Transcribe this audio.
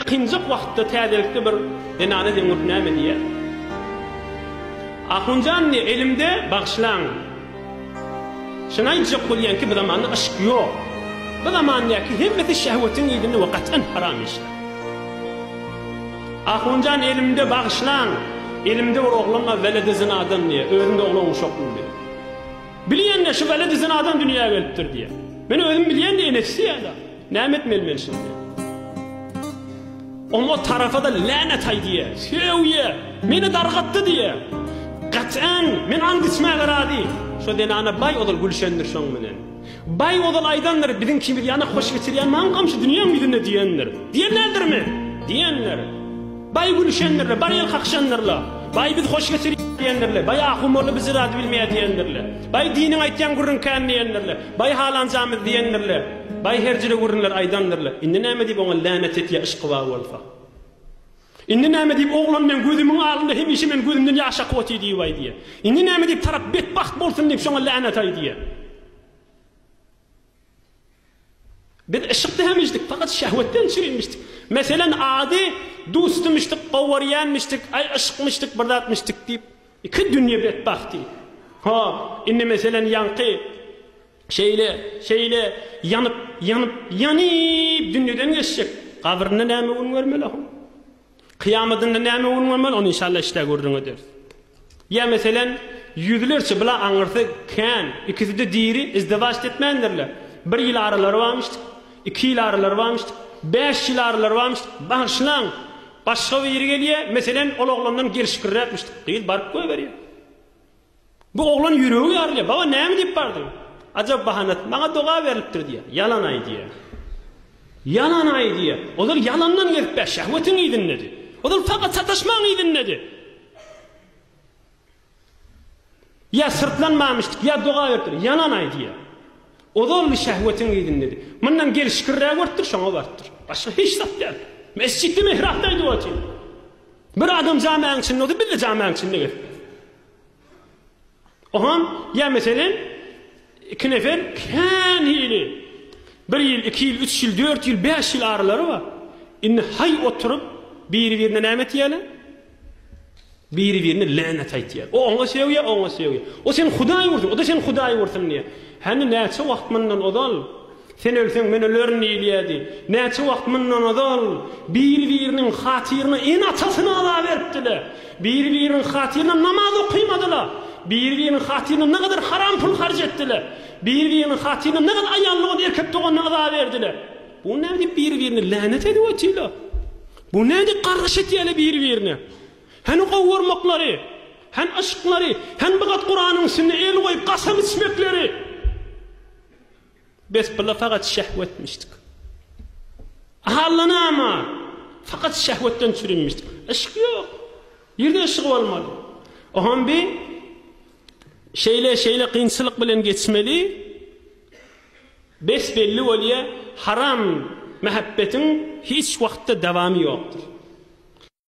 kynjak wagtda täzelikde bir zenana deň bolup näme diýýär? Ahunjan diýýär, elimde bagyşlaň. Şuny aýtjak bolýan ki bu zamanda yşk ýok. Bu zamandäki hemmesi şehwetiň yzynda we gat'an haram işler. Ahunjan elimde bagyşlaň, elimde bir oglan bar weledi zynadan diýýär, özüm-de oglan uşakly diýýär. Bilýän-de şu weledi zynadan dünýä gelipdir diýýär. Men özüm bilýän-de enesi diýýär-de. Näme etmeli men şindi? Oňa tarapa-da länet aýdýar, sögýär, meni dargatdy diýýär. Gat'an, men ant içmäge razy. Şo zenana baý ozal gülşendir şoň bilen. Baý ozal aýdandyr, biziň kimiz ýana hoş geçirýän maňkam şu dünýäň ýüzünde diýendir. Diýen däldirmi? Diýendir. Baý gülşendirle, baý el kakyşandyrla. Baý biz hoş geçirýän diýendirle. Baý ahun-molla biz zady bilmeýär diýendirle. Baý diniň aýtýan gürrüň kän diýendirle. Baý halanjamyz diýendirle. Baý her jüre gürrüňler aýdandyrla. Indi näme diýip oňa länet etýä yşky bar bolsa. Indi näme diýip oglan meň gözümiň alynda hemişe men gözümden ýaş akyp otyr diýip aýdýa. Indi näme diýip tarap betbagt bolsun diýip şoňa länet aýdýa. Biz yşykda hemişdik, fakat şehwetden çürimişdik. Meselen ady dustymyşdyk, gowarýanmyşdyk, aý yşkmyşdyk, bir zatmyşdyk diýip. Iki dünýe betbagty. Ha, indi meselen ýaňky şeýle, şeýle ýanyp, ýanyp, ýanyp dünýeden geçjek. Gabrynda näme gün görmeli oň? Kyýamadynda näme gün görmeli? Ony inşallah işdä gürrüň ederis. Ýa meselen ýüzlerçe bula aňyrsy kän, ikisi-de diri, izdiwaç etmändirler. Bir ýyl aralary barmyşdyk, iki ýyl aralary barmyşdyk, bäş ýyl aralary barmyşdyk. Bagyşlaň, Başga biri gelýär, meselem, ol oglandan gelşikliräkmişdik. Gyz baryp goýberýär. Bu oglan ýüregi ýarylýar. Baba, näme diýip bardyň? Ajap bahanat, maňa doga berlipdir diýýär. Ýalan aýdýar. Ýalan aýdýar. Ozal ýalandan gezip bä, şehwetiň yzyndady. Ozal fakat sataşmagyň yzyndady. Ýa syrtlanmamyşdyk, ýa doga beripdir. Ýalan aýdýar. Ozal şehwetiň yzyndady. Mundan gelşikliräk görüpdir, şoňa barypdyr. Başga hiç zat däl. Mesjitde mihrapda aýdyp otyr. Bir adam jamäň içinde bolsa, biz-de jamäň içinde gezip. Ohan, ýa meselem, iki nefer kän hili bir ýyl, iki ýyl, üç ýyl, dört ýyl, bäş ýyl aralary bar. Indi haý oturyp, biri-birine näme etýärler? Biri-birine länet aýtýar. O oňa sögýär, o oňa sögýär. O seni Hudaý ursun, o-da seni Hudaý ursun diýýär. Hany näçe wagt mundan ozal, Sen ölseň, men ölerin diýilýärdi. Näçe wagt mundan ozal biri-biriniň hatyryna ene-atasyny aza beripdiler. Biri-biriniň hatyryna namaz okymadylar. Biri-biriniň hatyryna nägadar haram pul harç etdiler. Biri-biriniň hatyryna nägadar aýal dogan, erkek doganyna aza berdiler. Bu näme diýip biri-birine länet edip otyrlar? Bu näme diýip gargyş etýärler biri-birine? Hany gowurmaklary, hany yşklary, hany bir gat Kuranyň üstünde el goýup kasam içmekleri? Bes bula fakat şehwetmişdik. Allanama fakat şehwetden çürinmişdik. Yşk ýok. Ýerde yşk bolmaly. Oham bi şeýle şeýle kynçylyk bilen geçmeli. Bes belli bolýa haram mähebbetiň hiç wagtda dawamy ýokdur.